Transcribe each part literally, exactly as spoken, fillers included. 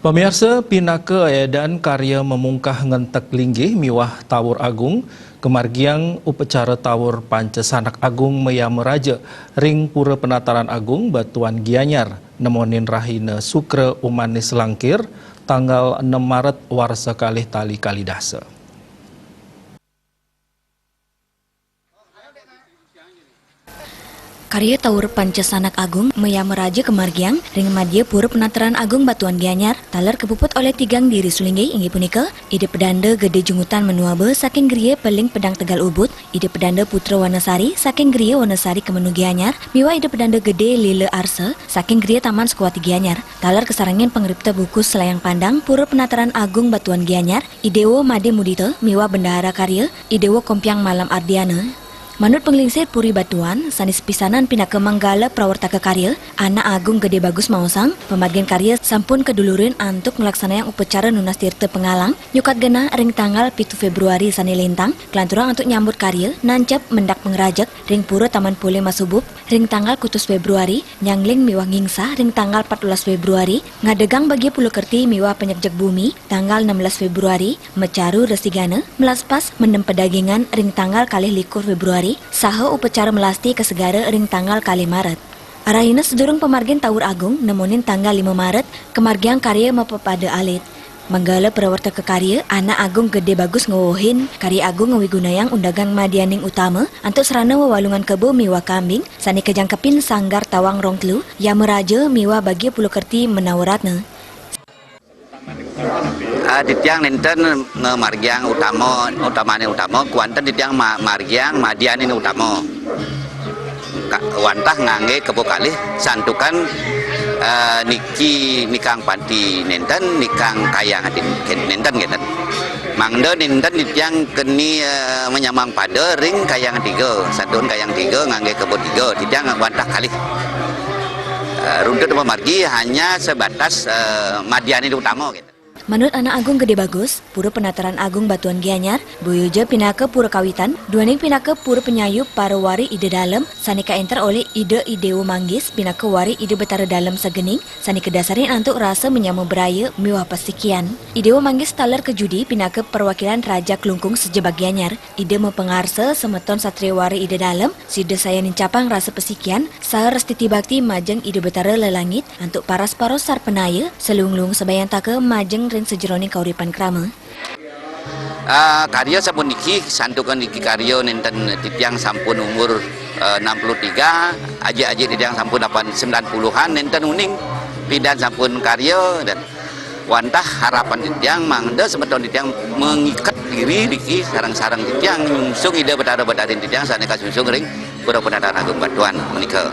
Pamiarsa, pinaka edan karya mamungkah ngentek linggih miwah tawur agung, kamargiang upacara tawur Pancasanak Agung mayama raja ring Pura Penataran Agung Batuan Gianyar, nemonin rahina Sukra Umanis Langkir, tanggal enem Maret warsa kalih tali kalih dasa. Karya tawur Pancasanak Agung mayama raja kamargiang ring madya Pura Penataran Agung Batuan Gianyar, taler kapuput olih tigang diri sulinggih, inggih punika Ida Pedanda Gede Jungutan Menuaba saking griya Peling Pedang Tegal Ubud, Ida Pedanda Putra Wanasari saking griya Wanasari Kemenu Gianyar, miwah Ida Pedanda Gede Lila Arsa saking griya Taman Sukawati Gianyar. Taler kasarengin pangripta buku Selayang Pandang Pura Penataran Agung Batuan Gianyar, I Dewa Made Mudita miwah Bendahara Karya, I Dewa Kompiang Malam Ardiana. Manut panglingsir Puri Batuan, sane sepisanan pinaka manggala prawartaka karya, Anak Agung Gede Bagus maosang, pamargin karya sampun kadulurin antuk nglaksanayang upacara nunas tirta pangalang, nyukat genah ring tanggal pitu Februari sane lintang, kalanturang antuk nyambut karya, nancep mendak pangrajeg ring Pura Taman Pule Masubup, ring tanggal kutus Februari, nyangling miwah ngingsah ring tanggal patbelas Februari, ngadegang bagia pula kerti miwah panyegjeg bumi, tanggal enam belas Februari, macaru resigana, melaspas mendem pedagingan ring tanggal kalih likur Februari, saha upacara melasti ka segara ring tanggal kalih Maret. Rahina sadurung pamargin Tawur Agung, nemonin tanggal lima Maret, kamargiang karya mapapada alit. Manggala prawartaka karya, Anak Agung Gede Bagus ngewohin, karya agung ngawigunayang undagan madyaning utama, antuk sarana wewalungan kebo miwah kambing, sane kajangkepin sanggar tawang rong telu, Yamaraja miwah bagia pula kerti Menawa Ratna. Ah, titiang nenten ngamargiang utama, utamane utama, kuanten titiang ma-, margiang madyanin utama. Ka-, wantah ngangge kebo kalih, santukan, eh, niki nikang panti nenten, nikang kayang ati nenten kenten. Mangda nenten titiang keni, eh, manyamang pada ring kayang tiga, santukan kayang tiga ngangge kebo tiga, titiang wantah kalih. Eh, runtut pamargi hanya sebatas, eh, madyanin utama kenten. Manut Anak Agung Gede Bagus, Pura Penataran Agung Batuan Gianyar, boyaja pinaka pura kawitan, duaning pinaka pura panyayup para wari Ida Dalem, sane kaenter olih Ida I Dewa Manggis pinaka wari Ida Betara Dalem sagening, sane kadasarin antuk rasa manyama braya miwah pasikian. I Dewa Manggis taler kajudi pinaka perwakilan Raja Klungkung sajebag Gianyar. Ida mapangarsa semeton satria wari Ida Dalem, sida sayan nincapang rasa pasikian, saha rastiti bakti majeng Ida Betara Lelangit, antuk paras-paros sarpanaya, saluung-luung sabayantaka majeng ring sajeroning kauripan krama. Ah, karya sapuniki, santukan niki karya nenten titiang sampun umur, eh, enam puluh tiga, ajik-ajik titiang sampun delapan, sembilan puluhan, nenten uning pidan sampun karya, dan wantah harapan titiang mangda semeton titiang mengikat diri niki sareng-sareng titiang nyungsung Ida Betara Betarin titiang sane kasungsung ring Pura Penataran Agung Batuan menika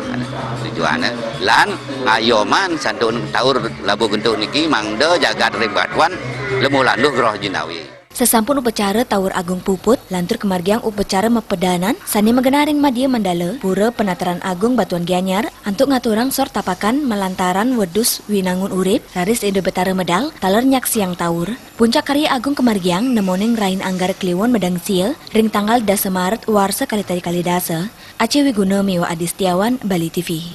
tujuane. Lan ngayoman santun taur labuh gentuk niki mangda jagat ring Batuan lemuh landuh groh jinawi. Sasampun upacara Tawur Agung puput, lantur kamargiang upacara mapedanan sane magenah ring madya mandala Pura Penataran Agung Batuan Gianyar antuk ngaturang sor tapakan malantaran wedus winangun urip, raris Ida Betara medal, taler nyaksiang tawur. Puncak karya agung kamargiang nemoning Rain Anggara Kliwon Medangsia ring tanggal dasa Maret warsa kalih tali kalih dasa. Aci Wiguna miwah Adi Setiawan, Bali T V.